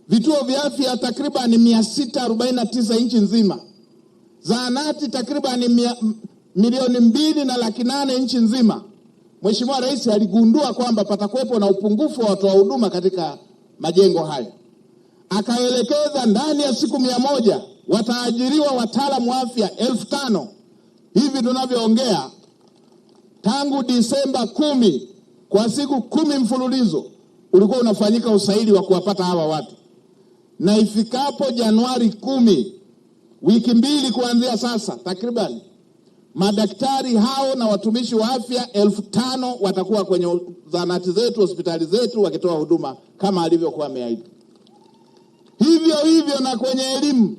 Vituo vya afya takribani 649 nchi nzima, zahanati takribani 2,800,000 nchi nzima. Mheshimiwa Rais aligundua kwamba patakuwepo na upungufu wa watoa huduma katika majengo haya, akaelekeza ndani ya siku 100 wataajiriwa wataalamu wa afya 5,000. Hivi tunavyoongea, tangu Disemba 10 kwa siku 10 mfululizo ulikuwa unafanyika usaili wa kuwapata hawa watu, na ifikapo Januari 10, wiki 2 kuanzia sasa takriban, madaktari hao na watumishi wa afya 5,000 watakuwa kwenye zahanati zetu, hospitali zetu wakitoa huduma kama alivyokuwa ameahidi. Hivyo hivyo na kwenye elimu.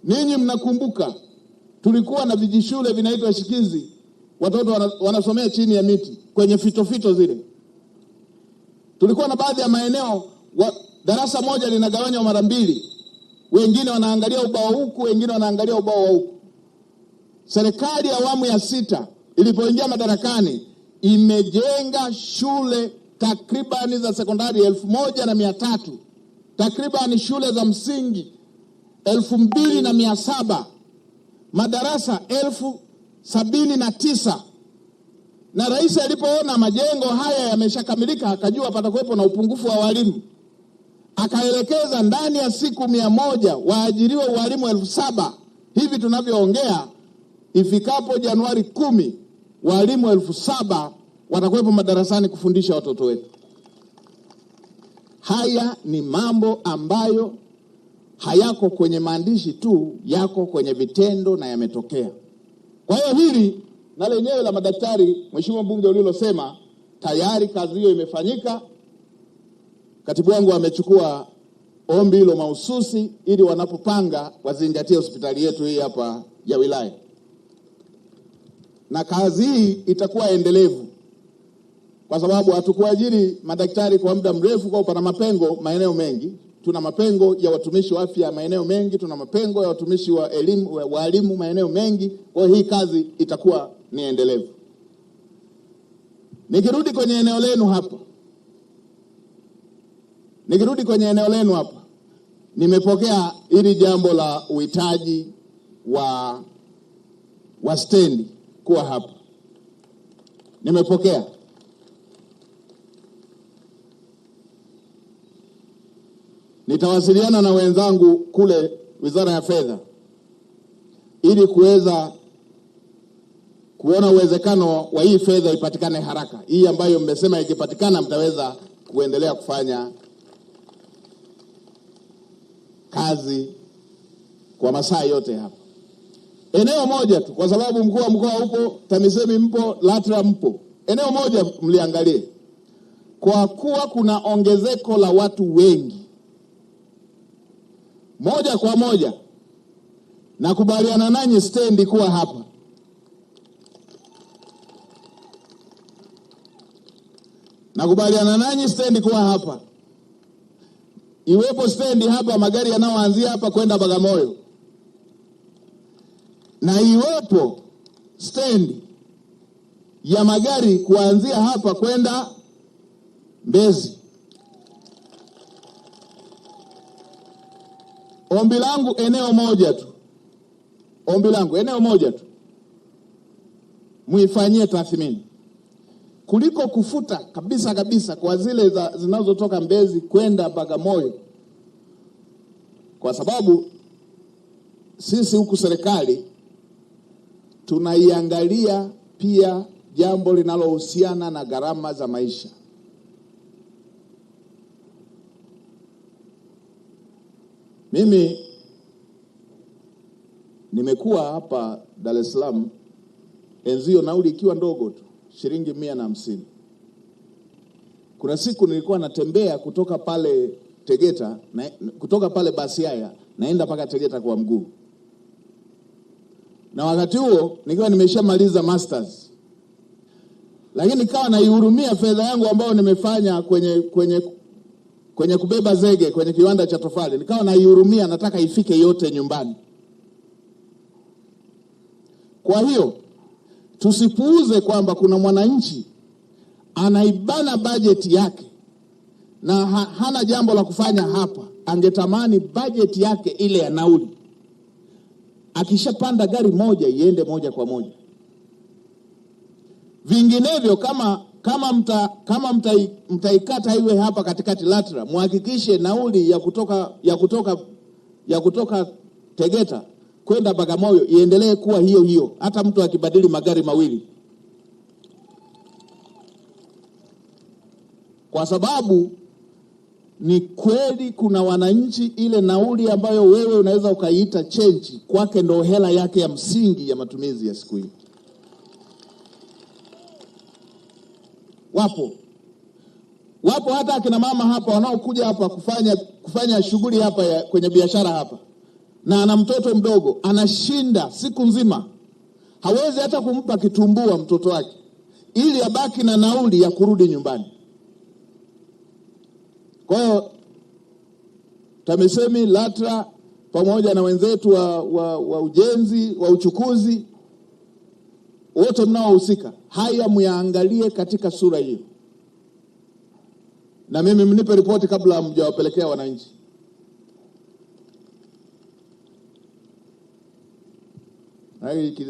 Ninyi mnakumbuka tulikuwa na vijishule vinaitwa shikizi, watoto wanasomea chini ya miti kwenye fitofito zile. Tulikuwa na baadhi ya maeneo darasa moja linagawanywa mara 2, wengine wanaangalia ubao huku, wengine wanaangalia ubao wa huku. Serikali ya awamu ya 6 ilipoingia madarakani imejenga shule takribani za sekondari 1,300, takribani shule za msingi 2,700, madarasa 79,000. Na rais alipoona majengo haya yameshakamilika akajua patakuwepo na upungufu wa walimu, akaelekeza ndani ya siku 100 waajiriwe walimu 7,000. Hivi tunavyoongea, ifikapo Januari 10 walimu 7,000 watakuwepo madarasani kufundisha watoto wetu. Haya ni mambo ambayo hayako kwenye maandishi tu, yako kwenye vitendo na yametokea. Kwa hiyo hili na lenyewe la madaktari, Mheshimiwa Mbunge ulilosema, tayari kazi hiyo imefanyika. Katibu wangu amechukua ombi hilo mahususi ili wanapopanga wazingatie hospitali yetu hii hapa ya wilaya. Na kazi hii itakuwa endelevu kwa sababu hatukuajiri madaktari kwa muda mrefu, kwa pana mapengo maeneo mengi. Tuna mapengo ya watumishi wa afya maeneo mengi, tuna mapengo ya watumishi wa elimu, walimu maeneo mengi. Kwa hiyo hii kazi itakuwa ni endelevu. Nikirudi kwenye eneo lenu hapa, nikirudi kwenye eneo lenu hapa, nimepokea hili jambo la uhitaji wa stendi kuwa hapa. Nimepokea. Nitawasiliana na wenzangu kule Wizara ya Fedha ili kuweza kuona uwezekano wa hii fedha ipatikane haraka. Hii ambayo mmesema ikipatikana mtaweza kuendelea kufanya kazi kwa masaa yote hapa. Eneo moja tu, kwa sababu mkuu wa mkoa upo, TAMISEMI mpo, LATRA mpo. Eneo moja mliangalie. Kwa kuwa kuna ongezeko la watu wengi, moja kwa moja nakubaliana nanyi stendi kuwa hapa. Nakubaliana nanyi stendi kuwa hapa. Iwepo stendi hapa, magari yanayoanzia hapa kwenda Bagamoyo. Na iwepo stendi ya magari kuanzia hapa kwenda Mbezi. Ombi langu eneo moja tu. Ombi langu eneo moja tu. Muifanyie tathmini. Kuliko kufuta kabisa kabisa kwa zile zinazotoka Mbezi kwenda Bagamoyo. Kwa sababu sisi huku serikali tunaiangalia pia jambo linalohusiana na gharama za maisha. Mimi nimekuwa hapa Dar es Salaam enzio nauli ikiwa ndogo tu, shilingi 150. Kuna siku nilikuwa natembea kutoka pale Tegeta, na, kutoka pale Basiaya naenda mpaka Tegeta kwa mguu. Na wakati huo nikiwa nimeshamaliza masters. Lakini nikawa naihurumia fedha yangu ambayo nimefanya kwenye kubeba zege kwenye kiwanda cha tofali. Nikawa naihurumia, nataka ifike yote nyumbani. Kwa hiyo tusipuuze kwamba kuna mwananchi anaibana bajeti yake na hana jambo la kufanya hapa, angetamani bajeti yake ile ya nauli, akishapanda gari moja iende moja kwa moja. Vinginevyo kama mtaikata iwe hapa katikati LATRA, muhakikishe nauli ya kutoka Tegeta kwenda Bagamoyo iendelee kuwa hiyo hiyo, hata mtu akibadili magari mawili, kwa sababu ni kweli kuna wananchi ile nauli ambayo wewe unaweza ukaiita chenji, kwake ndo hela yake ya msingi ya matumizi ya siku hiyo. Wapo hata akina mama hapa wanaokuja hapa kufanya shughuli hapa kwenye biashara hapa, na ana mtoto mdogo, anashinda siku nzima, hawezi hata kumpa kitumbua mtoto wake ili abaki na nauli ya kurudi nyumbani. Kwa hiyo TAMISEMI, LATRA pamoja na wenzetu wa ujenzi, wa uchukuzi, wote mnaohusika, haya muyaangalie katika sura hiyo, na mimi mnipe ripoti kabla hamjawapelekea wananchi.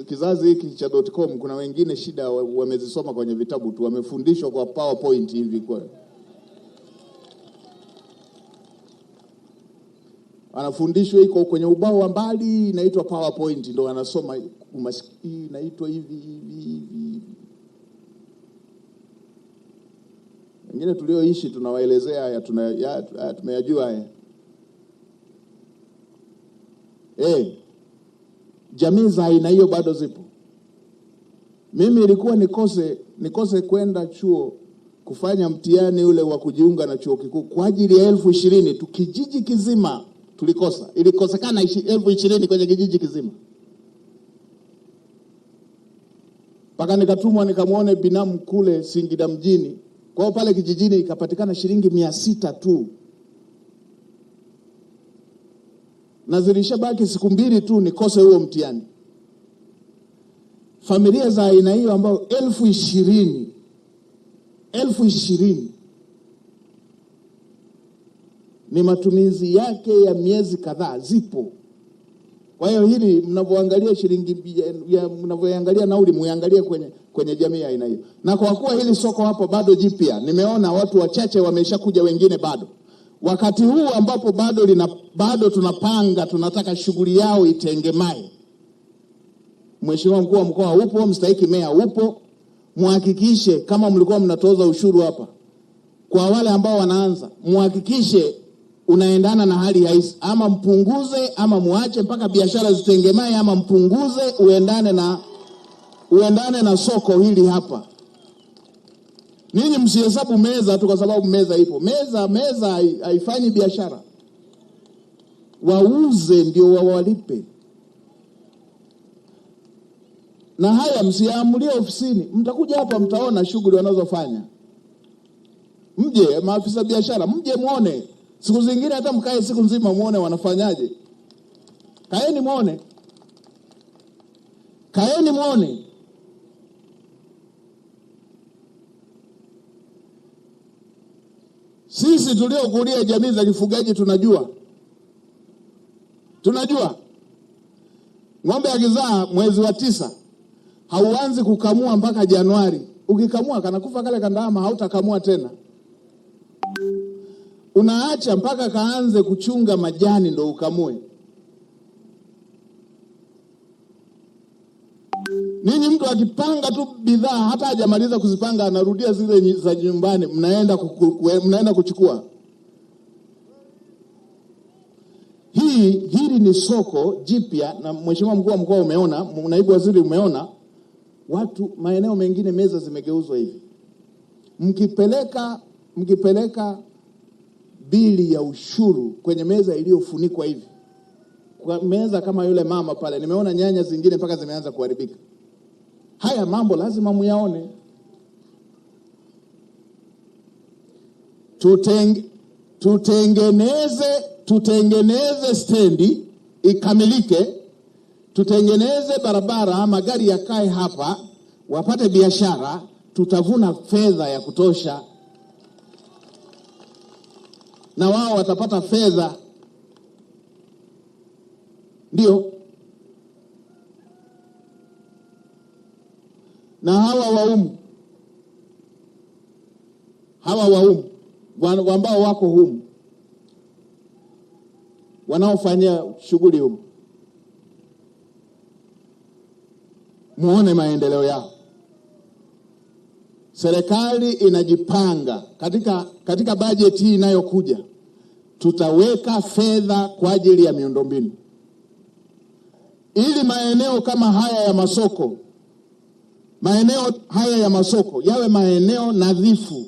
Kizazi hiki cha .com, kuna wengine shida wamezisoma kwenye vitabu tu, wamefundishwa kwa PowerPoint hivi kwa anafundishwa iko kwenye ubao wa mbali inaitwa PowerPoint, ndo anasoma hii inaitwa hivi hivi hivi. Wengine tulioishi tunawaelezea haya, tumeyajua haya. Jamii za aina hiyo bado zipo. Mimi ilikuwa nikose kwenda chuo kufanya mtihani ule wa kujiunga na chuo kikuu kwa ajili ya 20,000 tu, kijiji kizima tulikosa. Ilikosekana 20,000 kwenye kijiji kizima. Mpaka nikatumwa nikamwone binamu kule Singida mjini. Kwa hiyo pale kijijini ikapatikana shilingi 600 tu. Na zilishabaki siku 2 tu nikose huo mtihani. Familia za aina hiyo ambao 20,000 ni matumizi yake ya miezi kadhaa zipo. Kwa hiyo hili mnavyoangalia shilingi ya, mnavyoangalia nauli muangalie kwenye jamii ya aina hiyo. Na kwa kuwa hili soko hapo bado jipya, nimeona watu wachache wameshakuja, wengine bado. Wakati huu ambapo bado tunapanga, tunataka shughuli yao itengemae. Mheshimiwa mkuu wa mkoa upo, mstahiki meya upo, muhakikishe kama mlikuwa mnatoza ushuru hapa kwa wale ambao wanaanza, muhakikishe unaendana na hali halisi, ama mpunguze ama muache mpaka biashara zitengemae, ama mpunguze uendane na soko hili hapa. Ninyi msihesabu meza tu kwa sababu meza ipo. Meza haifanyi biashara. Wauze ndio wawalipe. Na haya msiamulie ofisini, mtakuja hapa mtaona shughuli wanazofanya. Mje maafisa biashara, mje muone. Siku zingine hata mkae siku nzima muone wanafanyaje. Kaeni muone. Kaeni muone. Sisi tuliokulia jamii za kifugaji tunajua. Tunajua. Ng'ombe akizaa mwezi wa 9 hauanzi kukamua mpaka Januari. Ukikamua kanakufa kale kandama, hautakamua tena. Unaacha mpaka kaanze kuchunga majani ndo ukamue. Ninyi mtu akipanga tu bidhaa hata hajamaliza kuzipanga anarudia zile za nyumbani, mnaenda kuchukua. Hili ni soko jipya, na Mheshimiwa mkuu wa mkoa umeona, naibu waziri umeona, watu maeneo mengine meza zimegeuzwa hivi. Mkipeleka bili ya ushuru kwenye meza iliyofunikwa hivi, kwa meza kama yule mama pale, nimeona nyanya zingine mpaka zimeanza kuharibika. Haya mambo lazima muyaone. Tutengeneze stendi ikamilike, tutengeneze barabara, magari yakae hapa, wapate biashara, tutavuna fedha ya kutosha. na wao watapata fedha. Ndio, na hawa waumu, hawa waumu ambao wako humu, wanaofanyia shughuli humu, muone maendeleo yao. Serikali inajipanga katika bajeti hii inayokuja, tutaweka fedha kwa ajili ya miundombinu ili maeneo kama haya ya masoko, maeneo haya ya masoko yawe maeneo nadhifu.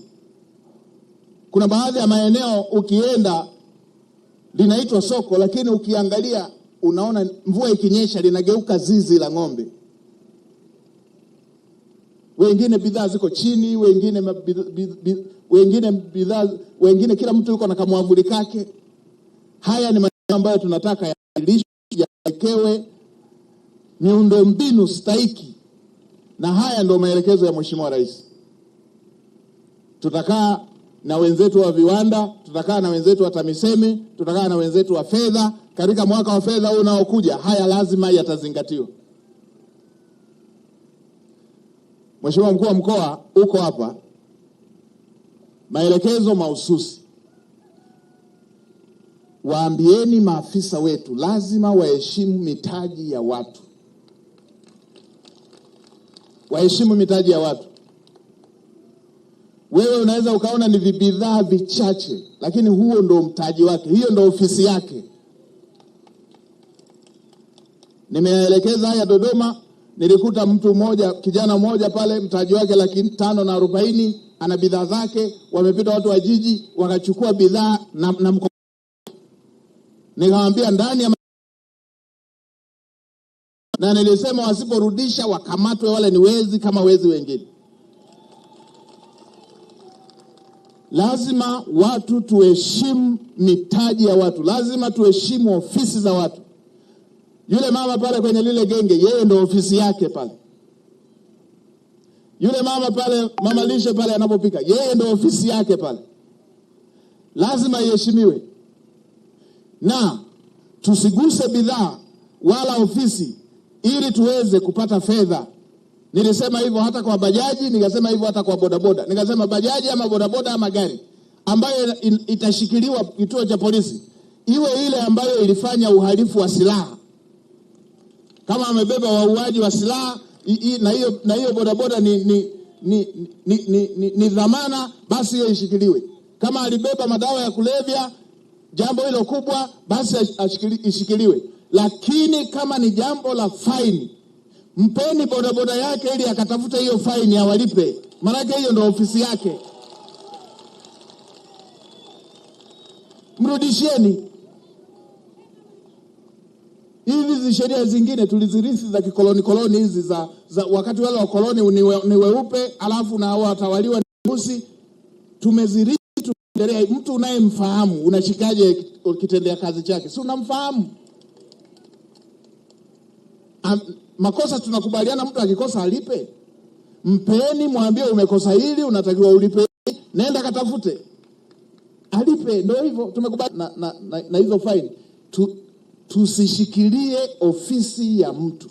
Kuna baadhi ya maeneo ukienda linaitwa soko, lakini ukiangalia unaona mvua ikinyesha linageuka zizi la ng'ombe. Wengine bidhaa ziko chini, wengine wengine bidhaa, wengine kila mtu yuko na kamwavuli kake. Haya ni maeneo ambayo tunataka yawekewe miundombinu stahiki, na haya ndio maelekezo ya Mheshimiwa Rais. Tutakaa na wenzetu wa viwanda, tutakaa na wenzetu wa TAMISEMI, tutakaa na wenzetu wa fedha. Katika mwaka wa fedha huu unaokuja, haya lazima yatazingatiwa. Mheshimiwa Mkuu wa Mkoa uko hapa, maelekezo mahususi, waambieni maafisa wetu lazima waheshimu mitaji ya watu, waheshimu mitaji ya watu. Wewe unaweza ukaona ni vibidhaa vichache, lakini huo ndo mtaji wake, hiyo ndo ofisi yake. Nimeelekeza haya Dodoma, nilikuta mtu mmoja, kijana mmoja pale, mtaji wake 540,000, ana bidhaa zake. Wamepita watu wa jiji wakachukua bidhaa na mko. Nikamwambia ndani ya na nilisema wasiporudisha wakamatwe, wale ni wezi kama wezi wengine. Lazima watu tuheshimu mitaji ya watu, lazima tuheshimu ofisi za watu. Yule mama pale kwenye lile genge, yeye ndo ofisi yake pale. Yule mama pale, mama lishe pale anapopika, yeye ndo ofisi yake pale. Lazima iheshimiwe, na tusiguse bidhaa wala ofisi ili tuweze kupata fedha. Nilisema hivyo hata kwa bajaji, nikasema hivyo hata kwa bodaboda. Nikasema bajaji ama bodaboda ama gari ambayo itashikiliwa kituo cha polisi iwe ile ambayo ilifanya uhalifu wa silaha. Kama amebeba wauaji wa silaha na hiyo bodaboda ni dhamana, basi hiyo ishikiliwe. Kama alibeba madawa ya kulevya, jambo hilo kubwa, basi ishikiliwe. Lakini kama ni jambo la faini, mpeni bodaboda yake ili akatafute hiyo faini awalipe, maanake hiyo ndio ofisi yake. Mrudishieni. Hizi sheria zingine tulizirithi za kikoloni koloni hizi za wakati wale wakoloni ni weupe, alafu na watawaliwa ni weusi. Tumezirithi, tuendelea. Mtu unayemfahamu unashikaje kitendea kazi chake? Si unamfahamu? Makosa tunakubaliana, mtu akikosa alipe. Mpeni, mwambie umekosa hili, unatakiwa ulipe, nenda katafute alipe. Ndio hivyo tumekubali na hizo faini. Tusishikilie ofisi ya mtu.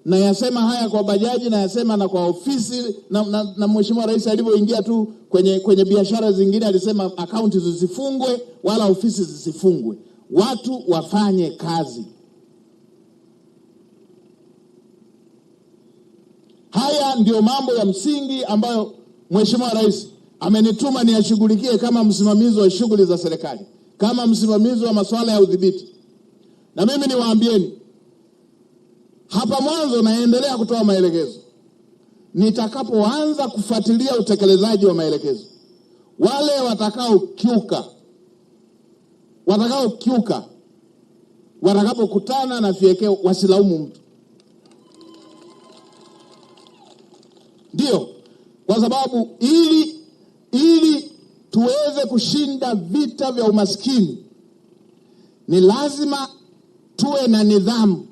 Na yasema haya kwa bajaji, na yasema na kwa ofisi, na Mheshimiwa Rais alivyoingia tu kwenye biashara zingine alisema akaunti zisifungwe wala ofisi zisifungwe, watu wafanye kazi. Haya ndio mambo ya msingi ambayo Mheshimiwa Rais amenituma niyashughulikie kama msimamizi wa shughuli za serikali, kama msimamizi wa masuala ya udhibiti. Na mimi niwaambieni, hapa mwanzo naendelea kutoa maelekezo. Nitakapoanza kufuatilia utekelezaji wa maelekezo, wale watakaokiuka watakapokutana na fiekeo wasilaumu mtu. Ndio, kwa sababu ili tuweze kushinda vita vya umaskini ni lazima tuwe na nidhamu.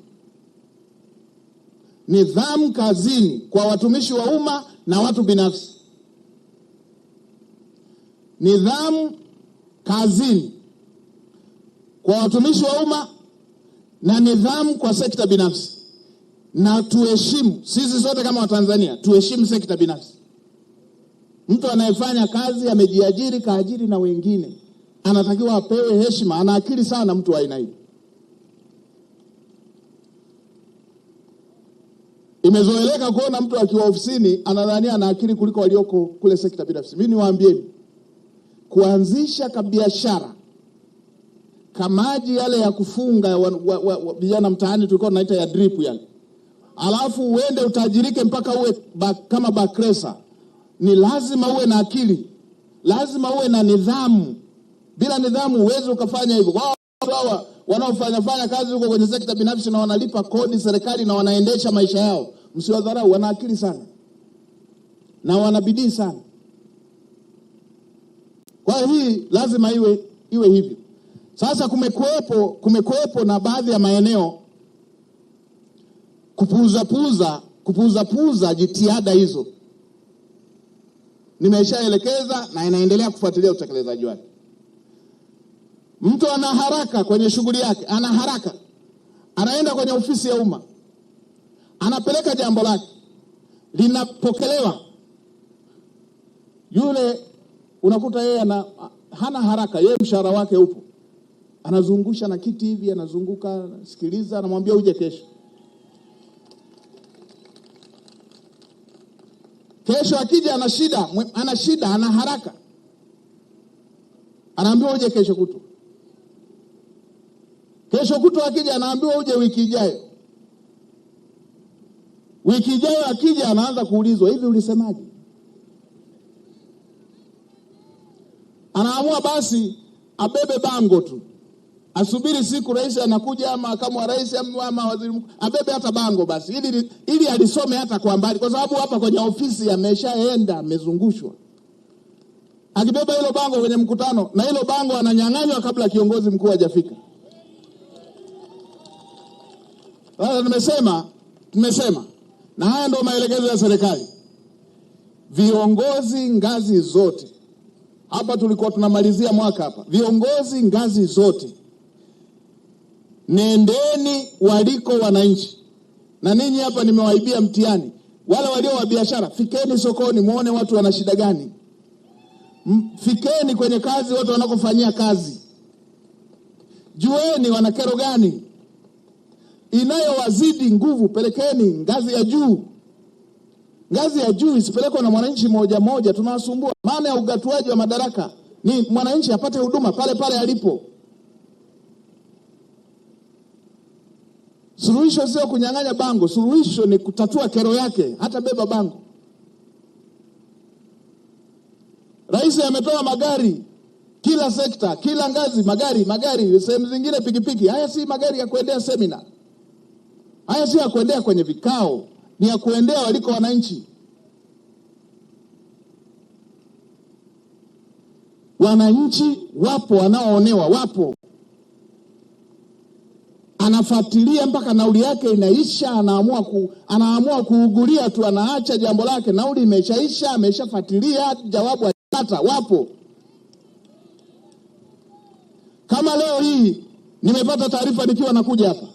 Nidhamu kazini kwa watumishi wa umma na watu binafsi. Nidhamu kazini kwa watumishi wa umma na nidhamu kwa sekta binafsi, na tuheshimu sisi sote kama Watanzania, tuheshimu sekta binafsi. Mtu anayefanya kazi amejiajiri, kaajiri na wengine, anatakiwa apewe heshima. Ana akili sana mtu wa aina hii. Imezoeleka kuona mtu akiwa ofisini anadhania ana akili kuliko walioko kule sekta binafsi. Mimi niwaambieni, kuanzisha kabiashara kamaji yale ya kufunga vijana mtaani tulikuwa tunaita ya drip yale, alafu uende utajirike mpaka uwe kama Bakresa, ni lazima uwe na akili, lazima uwe na nidhamu. Bila nidhamu huwezi ukafanya hivyo. Kwa hawa wanaofanya fanya kazi huko kwenye sekta binafsi na wanalipa kodi serikali na wanaendesha maisha yao, msiwadharau, wana akili sana na wana bidii sana. Kwa hii lazima iwe hivyo. Sasa kumekuwepo na baadhi ya maeneo kupuuza jitihada hizo. Nimeshaelekeza na inaendelea kufuatilia utekelezaji wake. Mtu ana haraka kwenye shughuli yake, ana haraka, anaenda kwenye ofisi ya umma, anapeleka jambo lake, linapokelewa. Yule unakuta yeye hana haraka, yeye mshahara wake upo, anazungusha na kiti hivi, anazunguka, sikiliza, anamwambia uje kesho. Kesho akija ana shida, ana haraka, anaambiwa uje kesho kutwa. Kesho kutwa akija anaambiwa uje wiki ijayo. Wiki ijayo akija anaanza kuulizwa, hivi ulisemaje? Anaamua basi abebe bango tu, asubiri siku rais anakuja ama makamu wa rais ama waziri mkuu, abebe hata bango basi ili alisome hata kwa mbali, kwa sababu hapa kwenye ofisi ameshaenda, amezungushwa. Akibeba hilo bango kwenye mkutano, na hilo bango ananyang'anywa kabla kiongozi mkuu hajafika. Sasa tumesema, na haya ndio maelekezo ya serikali, viongozi ngazi zote, hapa tulikuwa tunamalizia mwaka hapa, viongozi ngazi zote, nendeni waliko wananchi. Na ninyi hapa nimewaibia mtihani, wale walio wa biashara, fikeni sokoni muone watu wana shida gani. Fikeni kwenye kazi watu wanakofanyia kazi, jueni wana kero gani inayowazidi nguvu, pelekeni ngazi ya juu. Ngazi ya juu isipelekwe na mwananchi moja moja, tunawasumbua. Maana ya ugatuaji wa madaraka ni mwananchi apate huduma pale pale alipo. Suluhisho sio kunyang'anya bango, suluhisho ni kutatua kero yake, hata beba bango. Rais ametoa magari kila sekta, kila ngazi, magari, magari, sehemu zingine pikipiki. Haya si magari ya kuendea semina, haya si ya kuendea kwenye vikao, ni ya kuendea waliko wananchi. Wananchi wapo, wanaoonewa wapo. Anafuatilia mpaka nauli yake inaisha, anaamua kuugulia tu, anaacha jambo lake, nauli imeshaisha, ameshafuatilia, jawabu hajapata. Wapo. Kama leo hii nimepata taarifa nikiwa nakuja hapa,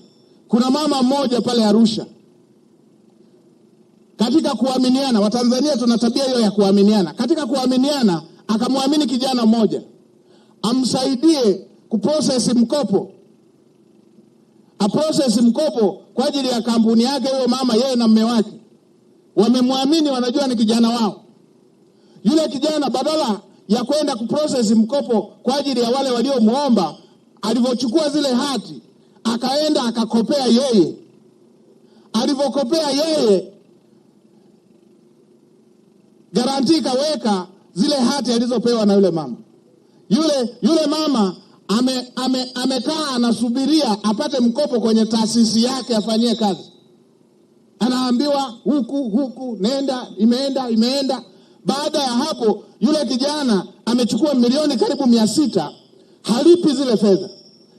kuna mama mmoja pale Arusha. Katika kuaminiana, Watanzania tuna tabia hiyo ya kuaminiana. Katika kuaminiana, akamwamini kijana mmoja amsaidie kuprocess mkopo, aprocess mkopo kwa ajili ya kampuni yake. Huyo mama, yeye na mume wake wamemwamini, wanajua ni kijana wao. Yule kijana badala ya kwenda kuprocess mkopo kwa ajili ya wale waliomuomba, alivyochukua zile hati akaenda akakopea yeye. Alivokopea yeye, garanti kaweka zile hati alizopewa na yule mama. Yule mama amekaa anasubiria apate mkopo kwenye taasisi yake afanyie kazi. Anaambiwa huku huku, nenda, imeenda, imeenda. Baada ya hapo yule kijana amechukua milioni karibu 600, halipi zile fedha.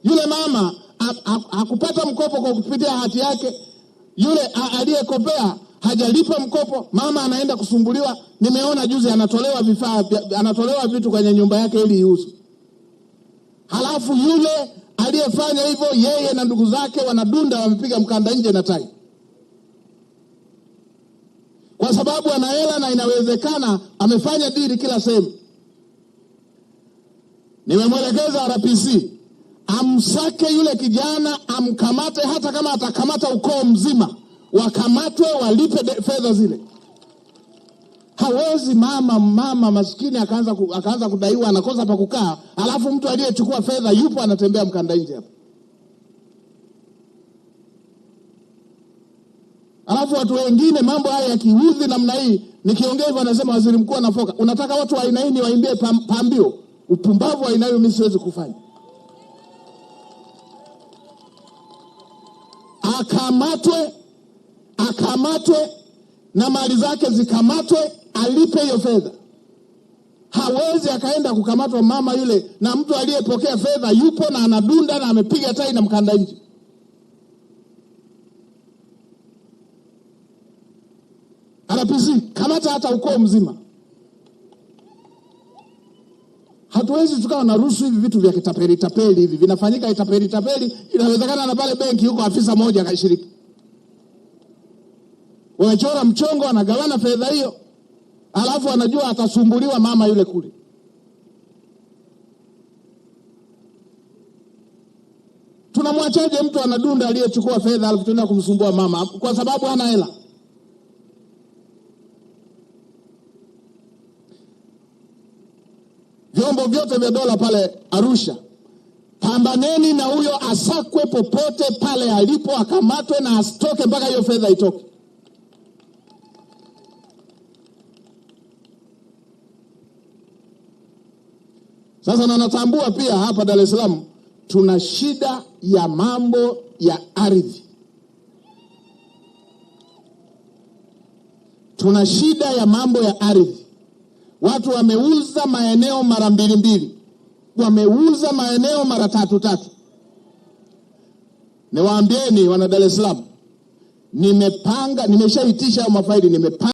Yule mama hakupata mkopo kwa kupitia hati yake. Yule aliyekopea hajalipa mkopo, mama anaenda kusumbuliwa. Nimeona juzi anatolewa vifaa, anatolewa vitu kwenye nyumba yake ili iuzwe. Alafu yule aliyefanya hivyo, yeye na ndugu zake wanadunda, wamepiga mkanda nje na tai, kwa sababu ana hela na inawezekana amefanya dili kila sehemu. Nimemwelekeza RPC amsake yule kijana, amkamate, hata kama atakamata ukoo mzima, wakamatwe, walipe fedha zile. Hawezi mama maskini akaanza kudaiwa, anakosa pa kukaa, alafu mtu aliyechukua fedha yupo anatembea mkanda nje hapa. Alafu watu wengine mambo haya yakiudhi namna hii, nikiongea hivyo anasema waziri mkuu anafoka. Unataka watu wa aina hii niwaimbie pambio? Upumbavu wa aina hiyo mimi siwezi kufanya. Akamatwe, akamatwe na mali zake zikamatwe, alipe hiyo fedha. Hawezi akaenda kukamatwa mama yule, na mtu aliyepokea fedha yupo na anadunda na amepiga tai na mkanda nje. RPC, kamata hata ukoo mzima. Hatuwezi tukawa na ruhusu hivi vitu vya kitapeli tapeli hivi vinafanyika kitapeli tapeli. Inawezekana na pale benki huko afisa mmoja akashiriki, wamechora mchongo, anagawana fedha hiyo, alafu anajua atasumbuliwa mama yule kule. Tunamwachaje mtu anadunda aliyechukua fedha alafu tunaenda kumsumbua mama kwa sababu hana hela? Vyombo vyote vya dola pale Arusha, pambaneni na huyo asakwe popote pale alipo, akamatwe na asitoke mpaka hiyo fedha itoke. Sasa na natambua pia hapa Dar es Salaam tuna shida ya mambo ya ardhi. Tuna shida ya mambo ya ardhi. Watu wameuza maeneo mara mbili mbili, wameuza maeneo mara tatu tatu. Niwaambieni wana Dar es Salaam, nimeshaitisha hayo mafaili, nimepanga